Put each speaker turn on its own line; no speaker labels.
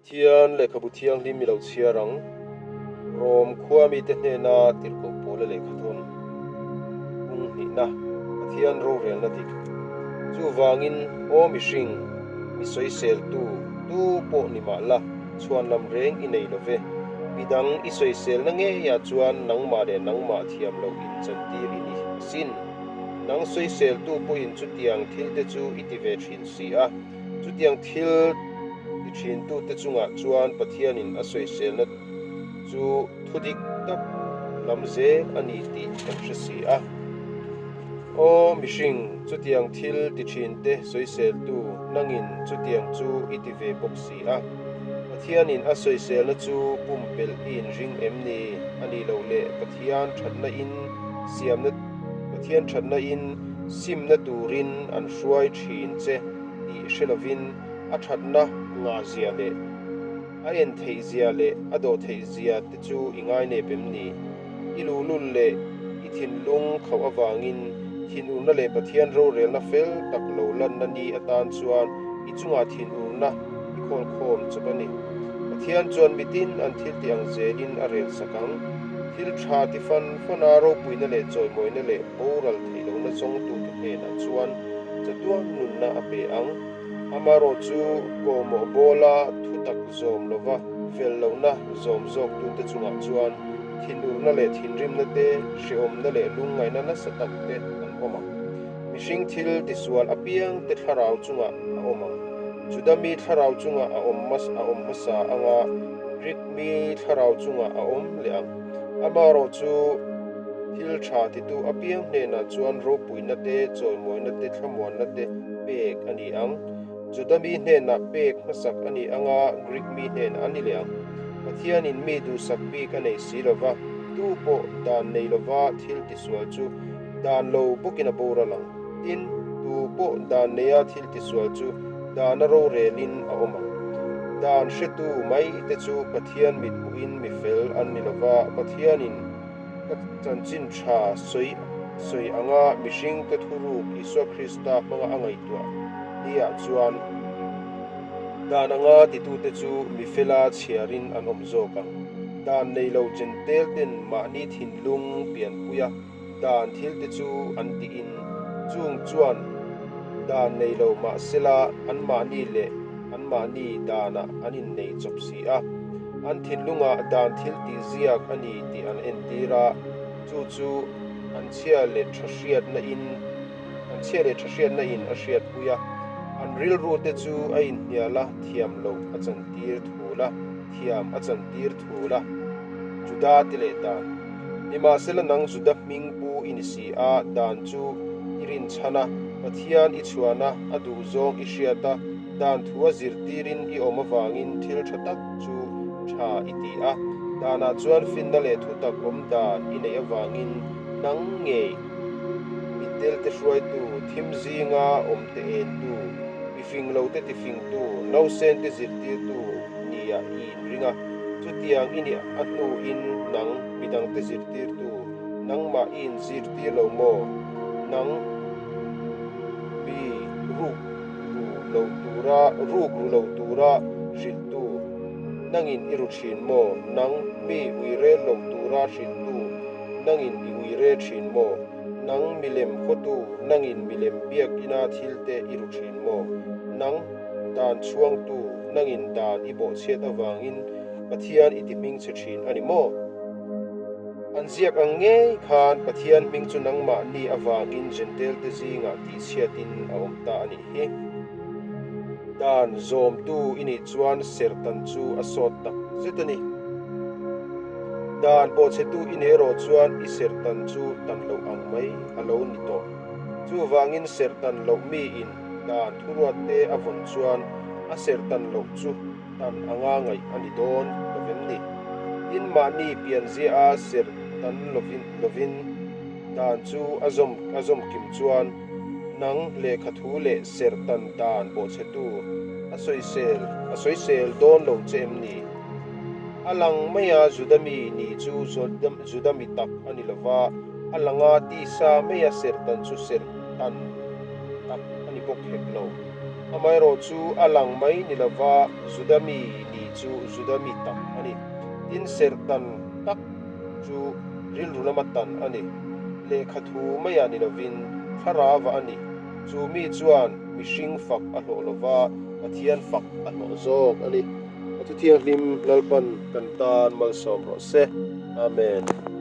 Pathian lehkhabu thianghlim i lo chhiar ang. Rom khua mite hnena tirhkoh pawla lehkhathawn kung hnihna Pathian rorelna dik. Chuvangin aw mihring, mi sawiseltu tu pawh ni mah la, chhuanlam reng i nei lo ve. Midang i sawiselna ngeiah chuan nangmah leh nangmah thiam loh inchantir i ni asin. Nang sawiseltu pawhin chutiang thilte chu i ti ve thin si a. Chutiang thil ti thintute chungah chuan Pathianin a sawiselna chu thu dik tak lam zel a ni tih kan hre si a. Aw mihring, chutiang thil ti thinte sawiseltu nangin chutiang chu i ti ve bawk si a. Pathianin a sawiselna chu pumpelh i inring em ni? A nih loh leh Pathian thatna in siamna Pathian thatna in simna turin an hruai thin che tih hre lovin a thatna ngahzia leh a en theihzia leh a dawh theihzia te chu i ngainep em ni? I luhlul leh i thinlung khauh avangin thinurna leh Pathian rorelna fel tak lo lanna ni atan chuan i chungah thinurna i khawlkhawm chawp a ni. Pathian chuan mitin an thiltih ang zelin a relsak ang. Thil tha ti fan fan a ropuina leh chawimawina leh boral theih lohna zawngtute hnenah chuan chatuan nunna a pe ang. Amarawh chu kawhmawh bawla thutak zawm lova fel lohna zawm zawktute chungah chuan thinurna leh thinrimna te, hrehawmna leh lungngaihna nasa tak te an awm ang. Mihring thil tisual apiang te thlarau chungah a awm ang. Juda mi thlarau chungah a awm a awm hmasa anga Greek mi thlarau chungah a awm leh ang. Amarawh chu thil tha titu apiang hnenah chuan ropuina te, chawimawina te, thlamuanna te pek a ni ang. Juda mi hnenah pek hmasak a ni anga Greek mi hnenah a ni leh ang. Pathianin mi duhsak bik a nei si lova, tu pawh dan nei lova thil tisual chu dan lo bawkin a boral ang. Tin, tu pawh dan neia thil tisual chu dana rorelin a awm ang. Dan hretu mai te chu Pathian mithmuhin mi fel an ni lova, Pathianin ka chanchin tha sawi sawi anga mihringte thuruk Isua Krista hmanga a ngaihtuah niah chuan dan anga titute chu mi fela chhiarin an awm zawk ang. Dan nei lo Jentail ten mahni thinlung pianpuia Dan thilte chu an tiin chung chuan dan nei lo mah sela anmahni leh anmahni danah an innei chawp si a. An thinlungah dan thil tih ziak a ni tih an entir a, chu chu an chhia leh tha hriatna in an chhia leh tha hriatna in a hriatpui a. An rilru te chu a inhnial a, thiam loh a chantir thul a, thiam a chantir thul a. Juda ti leh dan. Nimahsela nang Juda hming pu i ni si a, dan chu i rinchhan a, Pathian i chhuan a, a duhzawng i hriat a, dan thu a zirtirin i awm avangin thil tha tak chu tha i ti a, danah chuan finna leh thutak awm dan i neih avangin nang ngei mitdelte hruaitu, thim zinga awmte entu, mifinglote tifingtu, nausente zirtirtu nia i inring a, chutiang i nih a hnuin nang midangte zirtirtu nangmah i inzirtir lo maw? Nang mi ruk ru lo tura ruk ru lo tura hrilhtu nangin i ru thin maw? Nang mi uire lo tura hrilhtu nangin i uire thin maw? Nang milem khawtu nangin milem biakina thilte i ru thin maw? Nang Dan chhuangtu nangin dan i bawhchhiat avangin Pathian i ti hming che thin a ni maw? An ziak ang ngei khan Pathian hming chu nangmahni avangin Jentail-te zingah tihchhiatin a awm ta a nih hi. Dan zawmtu i nih chuan serhtan chu a sawt tak zet a ni. Dan bawhchhetu i nih erawh chuan i serhtan chu tan loh ang mai a lo ni tawh. Chuvangin serhtan loh miin Dan thuruatte a vawn chuan a serhtan loh chu tan anga ngaih a ni dawn lo vem ni? Tin, mahni pianzia a serhtan lovin dan chu a zawm a zawm kim chuan nang lehkha thu leh serhtan dan bawhchhetu a sawisel a sawisel dawn lo che em ni? A lang maia Juda mi ni chu Juda mi tak a ni lova, a langa tisa maia serhtan chu serhtan tak a ni bawk hek lo. Amaherawhchu a lang mai ni lova Juda mi ni chu Juda mi tak a ni. Tin, serh tan tak chu rilru lama tan a ni. Lehkha thu maiah ni lovin thlarauah a ni. Chu mi chuan mihring fak a hlawh lova, Pathian fak a hlawh zawk a ni. A Thuthianghlim Lalpan kan tan malsawm rawh se. Amen.